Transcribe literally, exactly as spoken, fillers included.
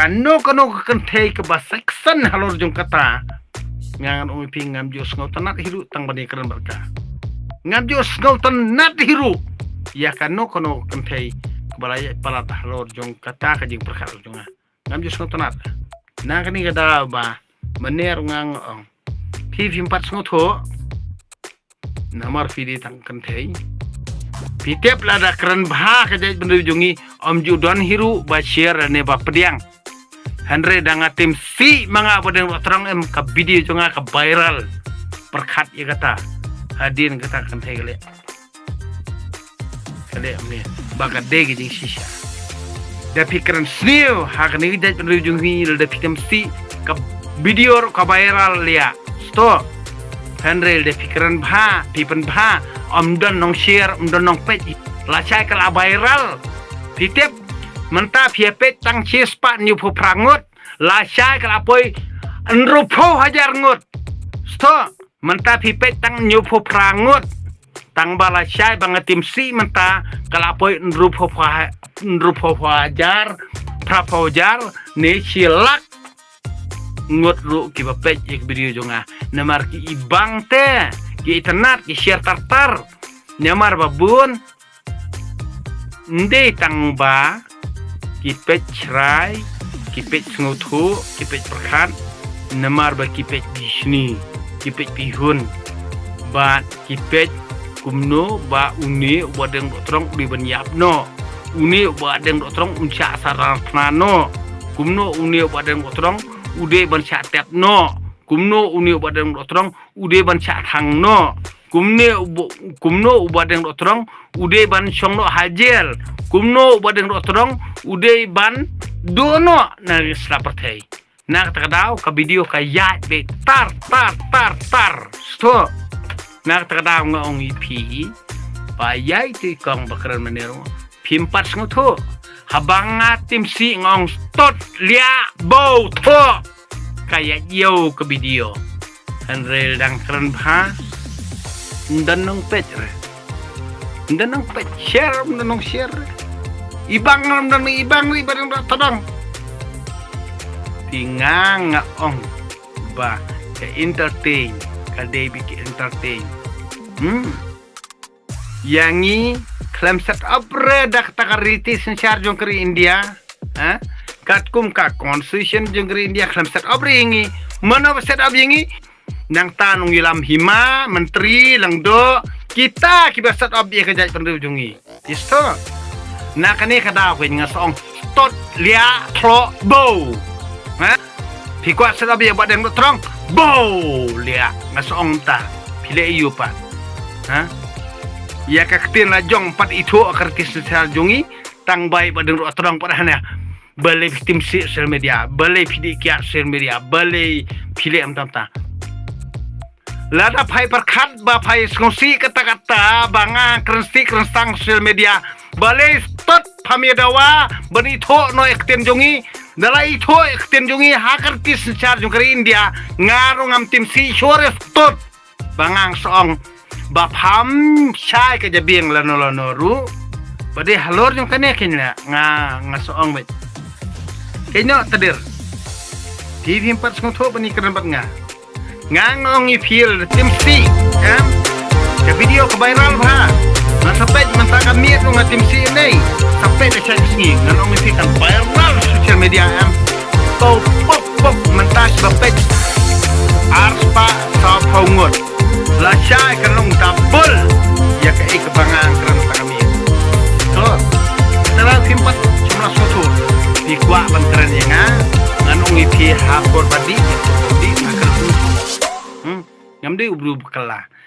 Kano kano ka kynthei kaba section halor jong kata, nga ngan ong ïa phi ngam ju sngewtynnat hi ruh tang ban ïakren bad ka. Ngam ju sngewtynnat hi ruh ïa kano kano ka kynthei kaba la ïaid palat halor jong kata ka jingpyrkhat jong nga. Ngam ju sngewtynnat. Na kane ka daw ba mynne ruh nga ong, phi phim pat sngewthuh. Namar phi dei tang kynthei. Phi tip lada kren bha ka jaitbynriew jong ngi, ym ju don hi ruh ba share ne ba pdiang. Hynrei da nga tim sih ma nga ba dang ruh trong em ka video jong nga ka viral. Pyrkhat ïa kata. Hadien kata kynthei ka leh. Ka leh mynne ba ka dei ka jingshisha. Da phi kren sniew ha kane ka jaitbynriew jong ngi, lada phi tim sih ka video ruh ka viral ïa. Stop. Hynrei lada phi kren bha, phi pynbha, ym don nong share, ym don nong peit. Lashai ka la viral. Phi tip, mynta phi ïa peit tang shispah hynñiewphew phra ngut. Lashai ka la poi hynriewphew hajar ngut. Stop. Mynta phi peit tang hynñiewphew phra ngut. Tang ba lashai ba nga tim sih mynta ka la poi hynriewphew pha-, hynriewphew hajar, phraphew hajar, ne shi lak ngut ruh kiba peit ïa ka video jong nga. Namar ki ibang te, ki itynnat, ki share tar tar. Namar ba bun, ym dei tang ba ki peit shrai, ki peit sngewthuh, ki peit pyrkhat, namar ba ki peit bishni, ki peit bihun, bad ki peit kumno ba une uba dang ruh trong u dei ban ïap noh, une uba dang ruh trong un shah saran phna noh, kumno une uba dang ruh trong u dei ban shah tep noh, kumno une uba dang ruh trong u dei ban shah thang noh. Kumne uba-, kumno uba dang ruh trong u dei ban shong noh ha jel. Kumno uba dang ruh trong u dei ban duh noh na sla pyrthei. Na kata ka daw ka video ka ïaid beit tar, tar, tar, tar. Stop. Na kata ka daw nga ong ïa phi ba ïai tu i kong ba kren mynne ruh phim pat sngewthuh. Haba nga tim sih nga ong stot liah bau thoh. Ka ïa ïew ka video. Hynrei dang kren bha. Ym don nong peit re. Ym don nong peit, share, ym don nong share re. Ibang, ym don nong ibang re, ba dang ruh tdong. Te nga nga ong ba ka entertain, ka dei beit ka entertain. Hmm. Ïa ngi khlem set up re da kata ka riti synshar jong ka ri India. Ha? Katkum ka constitution jong ka ri India khlem set up re ïa ngi. Mano ba set up ïa ngi? Nangta nongïalam hima, myntri, lyngdoh, kita kiba set up ïa ka jaitbynriew jong ngi. Isto. Na kane ka daw keiñ nga sa ong stot liah thoh bau. Ha? Phi kwah set up ïa ba dang ruh trong bau liah, nga sa ong mynta. Phi leh aiu pat? Ha? Ïa ka ktien la jong pat ithuh ka riti synshar jong ngi, tang ba ïa ba dang ruh trong pat hana. Balei phi tim sih social media, balei phi dih kiad social media, balei phi leh mynta mynta. Lada phai pyrkhat ba phai sngewsih katta katta ba nga kren sih kren shtang social media, balei stot pham ïa dawa ban ithuh noh ïa ka ktien jong ngi? Da la ithuh ïa ka ktien jong ngi ha ka riti synshar jong ka ri India, nga ruh ngam tim sih shuh re stot. Ba nga sa ong ba pham shai ka jabieng lano lano ruh. Ba dei halor jong kane keiñ la nga, nga sa ong beit. Keiñ noh tadir. Phi phim pat sngewthuh ban ïakren bad nga. Nga ong ïa phi la tim sih, em? Ka video ka viral bha. Nga sa peit mynta ka miet ruh nga tim sih ne. Sa peit da shai ka sngi. Nga ong ïa phi kan viral social media, em? Pau pok pok mynta sa peit. Arspah saphew ngut. Lashai kan long double ïa kaei kaba nga kren mynta ka miet. To. Tang phim pat shym la sngewthuh. Phi kwah ban kren ïa nga. Ngan ong ïa phi ha por ba dih, ha por ba dih, ha kren. Hmm. Ngam dei u briew ba kylla.